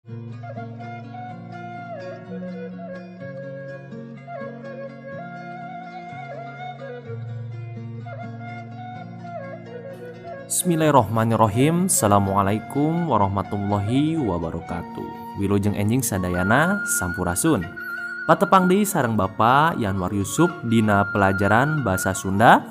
Bismillahirrahmanirrahim. Assalamualaikum warahmatullahi wabarakatuh. Wilujeng enjing sadayana, sampurasun. Patepang deui sareng Bapak Yanwar Yusuf dina pelajaran bahasa Sunda,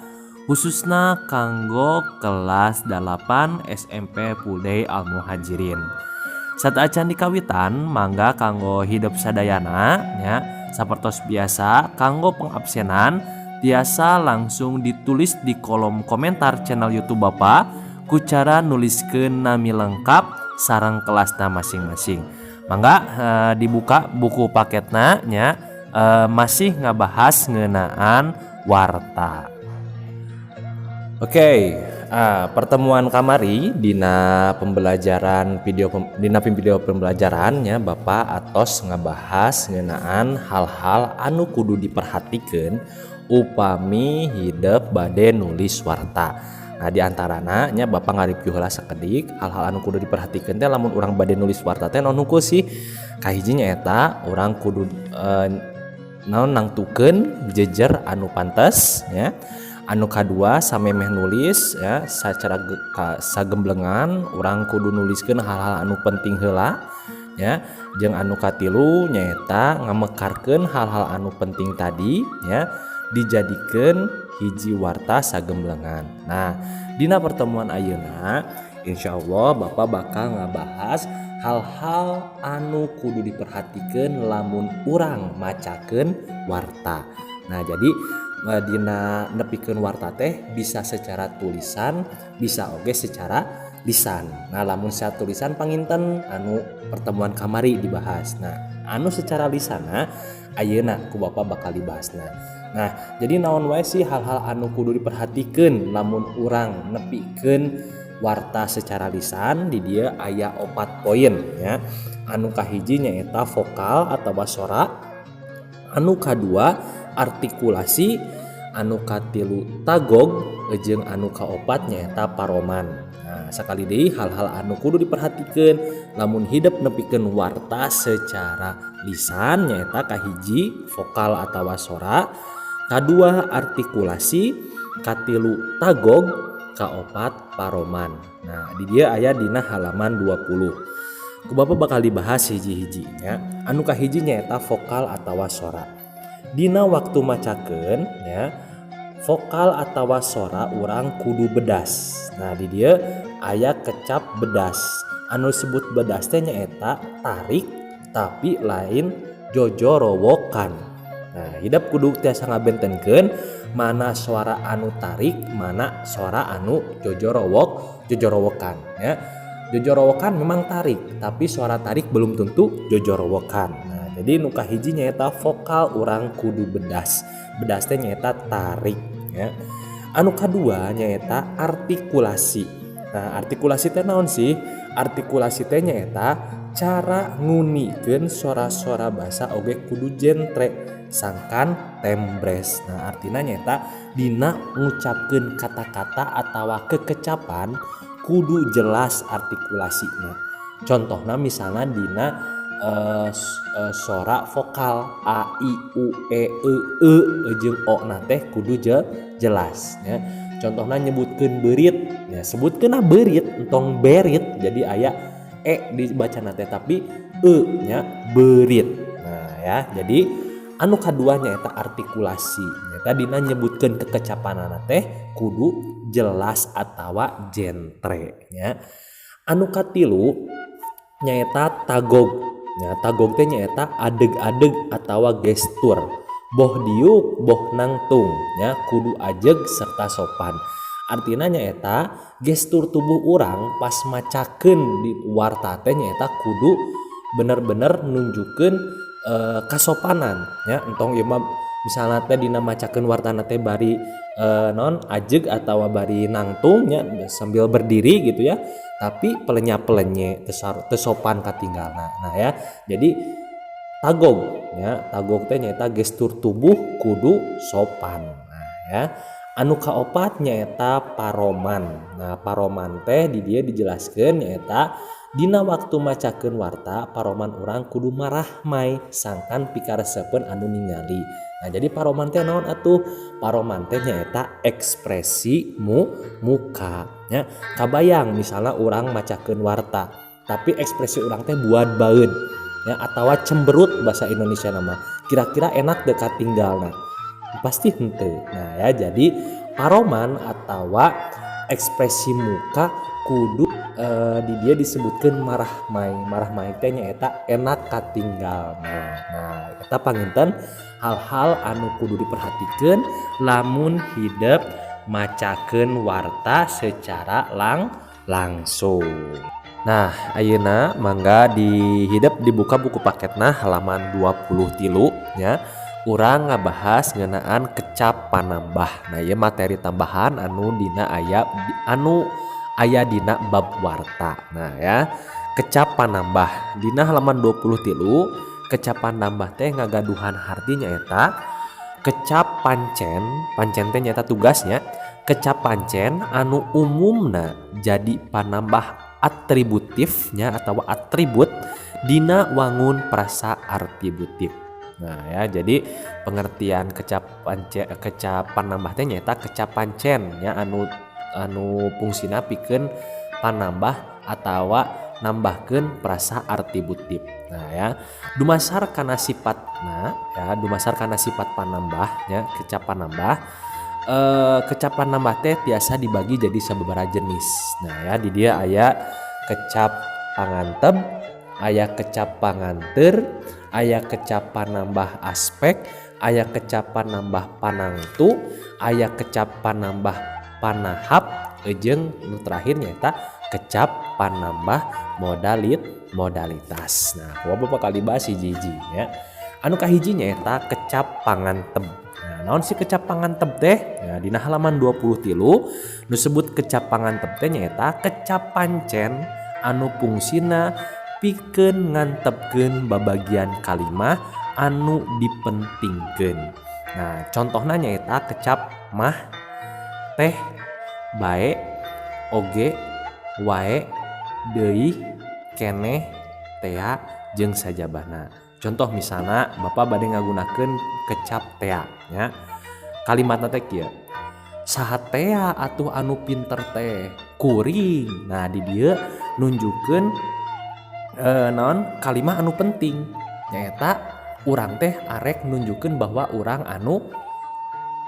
khususna kanggo kelas 8 SMP Pudai Al Muhajirin. Sateuacan dikawitan, mangga kanggo hidep sadayana nya, sapertos biasa kanggo pengabsenan tiasa langsung ditulis di kolom komentar channel YouTube Bapak ku cara nuliskeun nami lengkap sareng kelasna masing-masing. Mangga dibuka buku paketna nya, masih ngabahas ngeunaan warta. Oke, pertemuan kamari dina pembelajaran video dina video pembelajarannya Bapak atos ngabahas ngeunaan hal-hal anu kudu diperhatikan upami hidep bade nulis warta. Nah, di antarana nya Bapak ngareview heula sakedik hal-hal anu kudu diperhatikan teh lamun urang bade nulis warta teh naon hungkul sih. Kahiji nyaeta urang kudu naon nangtukeun jejer anu pantes ya. Anu kadua, samemeh nulis ya secara sagemblengan urang kudu nuliskeun hal-hal anu penting heula ya. Jeung anu katilu nyaeta ngamekarkeun hal-hal anu penting tadi ya, dijadikeun hiji warta sagemblengan. Nah, dina pertemuan ayeuna insyaallah Bapak bakal ngabahas hal-hal anu kudu diperhatikeun lamun urang macakeun warta. Nah, jadi dina nepikeun warta teh bisa secara tulisan, bisa oge secara lisan. Nah, lamun secara tulisan panginten anu pertemuan kamari dibahas. Nah, anu secara lisana ayeuna ku Bapak bakal dibahasna. Nah, jadi naon wae sih hal-hal anu kudu diperhatikeun lamun urang nepikeun warta secara lisan? Di dieu aya 4 poin ya. Anu kahiji nyaeta vokal atawa sora, anu kadua artikulasi, anu katilu tagog, jeung anu kaopat nyaeta paroman. Nah, sakali deui hal-hal anu kudu diperhatikeun lamun hidep nepikeun warta secara lisan nyaeta kahiji vokal atawa sora, kadua artikulasi, katilu tagog, kaopat paroman. Nah, di dieu aya dina halaman 20. Ku Bapak bakal dibahas hiji-hiji nya. Anu kahiji nyaeta vokal atawa sora. Dina waktu macakeun nya, vokal atawa sora urang kudu bedas. Nah, di dieu aya kecap bedas. Anu disebut bedas teh nyaeta tarik tapi lain jojorowokan. Nah, hidep kudu tiasa ngabentenkeun mana suara anu tarik, mana suara anu jojorowokan ya. Jojorowokan memang tarik, tapi suara tarik belum tentu jojorowokan. Nah, jadi nu kahiji nyaeta vokal urang kudu bedas. Bedas teh nyaeta tarik ya. Anu kadua nyaeta artikulasi. Nah, artikulasi teh naon sih? Artikulasi teh nyaeta cara ngunikeun suara-suara basa oge kudu jentre sangkan tembres. Nah, artina nyaeta dina ngucapkeun kata-kata atawa kekecapan kudu jelas artikulasina. Contohna misalna dina sora vokal a i u e e e jeung o na teh kudu jelas ya. Contohna nyebutkeun beurit ya, sebutkeunna beurit entong berit, jadi aya e dibacana teh tapi e nya, beurit. Nah ya, jadi anu kadua nyaeta artikulasi. Nyaeta dina nyebutkeun kekecapanana teh kudu jelas atawa jentre nya. Anu katilu nyaeta tagog. Nya, tagog teh nyaeta adeg-adeg atawa gestur. Boh diuk boh nangtung nya kudu ajeg serta sopan. Artina nyaeta gestur tubuh urang pas macakeun di warta teh nyaeta kudu bener-bener nunjukkeun kasopanan ya. Entong ieu mah misalna teh dina macakeun wartana teh bari non ajeg atawa bari nangtung nya sambil berdiri gitu ya, tapi pelenya-pelenye teu sopan katinggalna. Nah ya, jadi tagog ya, tagog teh nyaeta gestur tubuh kudu sopan. Nah ya, anu kaopat nyaeta paroman. Nah, paroman teh di dieu dijelaskeun nyaeta Dina waktu macakeun warta, paroman urang kudu marahmay sangkan pikaresepeun anu ningali. Nah, jadi paroman teh naon atuh? Paroman teh nyaeta ekspresi muka nya. Kabayang misalnya urang macakeun warta, tapi ekspresi urang teh buat baeud ya atawa cemberut bahasa Indonesia nama. Kira-kira enak teu katinggalna? Pasti henteu. Nah ya, jadi paroman atawa ekspresi muka kudu di dieu disebutkeun marahmay. Marahmay teh nyaeta enak katinggalna. Nah, eta panginten hal-hal anu kudu diperhatikeun lamun hidep macakeun warta secara langsung. Nah, ayeuna mangga dihidep dibuka buku paketna halaman 23 nya. Urang ngabahas ngeunaan kecap panambah. Nah, ieu materi tambahan anu dina aya anu aya dina bab warta. Nah ya, kecap panambah dina halaman 23, kecap panambah teh ngagaduhan harti nyaeta kecap pancen. Pancen teh nyaeta tugasnya. Kecap pancen anu umumna jadi panambah atributifnya atau atribut dina wangun frasa atributif. Nah ya, jadi pengertian kecap pancen, kecap panambah teh nyaeta kecap pancen nya anu anu fungsina pikeun panambah atawa nambahkeun frasa atributif. Nah ya, dumasar kana sifatna ya, dumasar kana sifat panambah nya, kecap panambah, kecap panambah teh tiasa dibagi jadi sababaraha jenis. Nah ya, di dieu aya kecap panganteb, aya kecap panganteur, aya kecap panambah aspek, aya kecap panambah panangtu, aya kecap panambah panahap, jeung nu terakhir nyaeta kecap panambah modalitas. Nah, ku Bapak bakal dibahas hiji-hiji nya. Anu kahiji nyaeta kecap panganteb. Nah, naon sih kecap panganteb teh? Nah, dina halaman 23 nu sebut kecap panganteb teh nyaeta kecap pancen anu fungsina pikeun ngantebkeun babagian kalimah anu dipentingkeun. Nah, contohna nyaeta kecap mah, teh, bae, oge, wae, deui, keneh, tea, jeung sajabana. Contoh misalna Bapak bade ngagunakeun kecap tea nya. Kalimatna teh kieu. Saha tea atuh anu pinter teh? Kuring. Nah, di dieu nunjukkeun naon kalimah anu penting, nyaeta urang teh arek nunjukkeun bahwa urang anu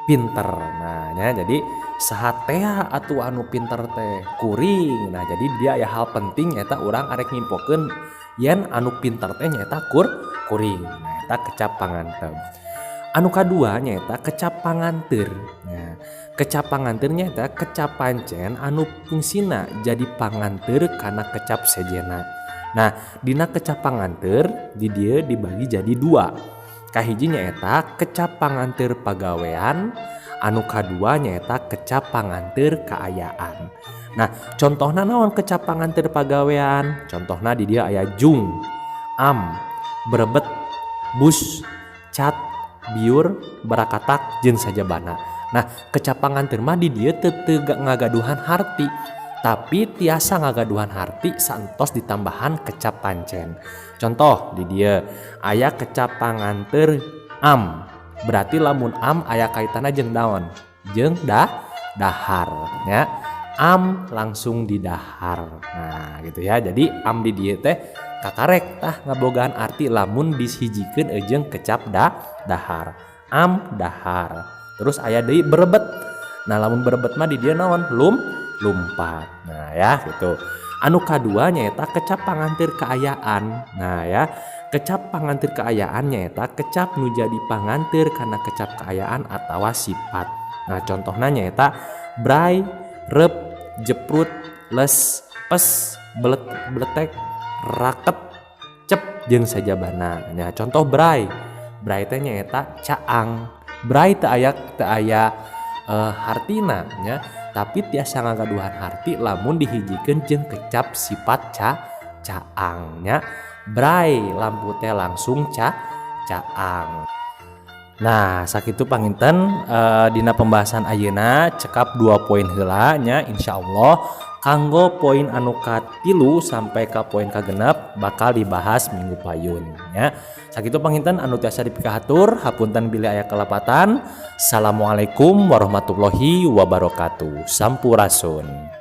pinter. Nah nya, jadi saha tea atuh anu pinter teh? Kuring. Nah, jadi dia aya hal penting, nyaeta urang arek ngimpokeun yen anu pinter teh nyaeta kuring. Nah, eta kecap panganteb. Anu kadua nyaeta kecap panganteur. Nah, kecap panganteur nyaeta kecap pancen anu fungsina jadi panganteur kana kecap sejenna. Nah, dina kecap panganteur di dieu dibagi jadi dua. Kahiji nyaeta kecap panganteur pagawean, anu kadua nyaeta kecap panganteur kaayaan. Nah, contohna naon kecap panganteur pagawean? Contohna di dieu aya jung, am, brebet, bus, cat, biur, barakatak, jeung sajabana. Nah, kecap panganteur mah di dieu teu ngagaduhan harti, tapi tiasa ngagaduhan harti saentos ditambahan kecap pancen. Contoh di dieu aya kecap panganteur am. Berarti lamun am aya kaitanna jeung naon? Jeung dahar nya. Am langsung didahar. Nah, gitu ya. Jadi am di dieu teh kakarek tah ngabogaan arti lamun dihijikeun jeung kecap dahar. Am dahar. Terus aya deui berebet. Nah, lamun berebet mah di dieu naon? Lumpat. Nah ya gitu. Anu kadua nyaeta kecap panganteur kaayaan. Nah ya, kecap panganteur kaayaan nyaeta kecap nu jadi panganteur kana kecap kaayaan atawa sifat. Nah, contohna nyaeta bray, rep, jeprut, les, pes, belet, beletek, raket, cep, jeung sajabana. Nah, contoh bray. Bray teh nyaeta caang. Bray teu aya hartina nya, tapi tiasa ngagaduhan harti lamun dihijikeun jeung kecap sifat caang nya. Bray lampu teh langsung caang. Nah, sakitu panginten dina pembahasan ayeuna, cekap 2 poin heula nya. Insyaallah Kanggo poin anu katilu sampai ka poin kagenep bakal dibahas minggu payun nya. Sakitu panginten anu tiasa dipikahatur, hapunten bilih aya kalepatan. Assalamualaikum warahmatullahi wabarakatuh. Sampurasun.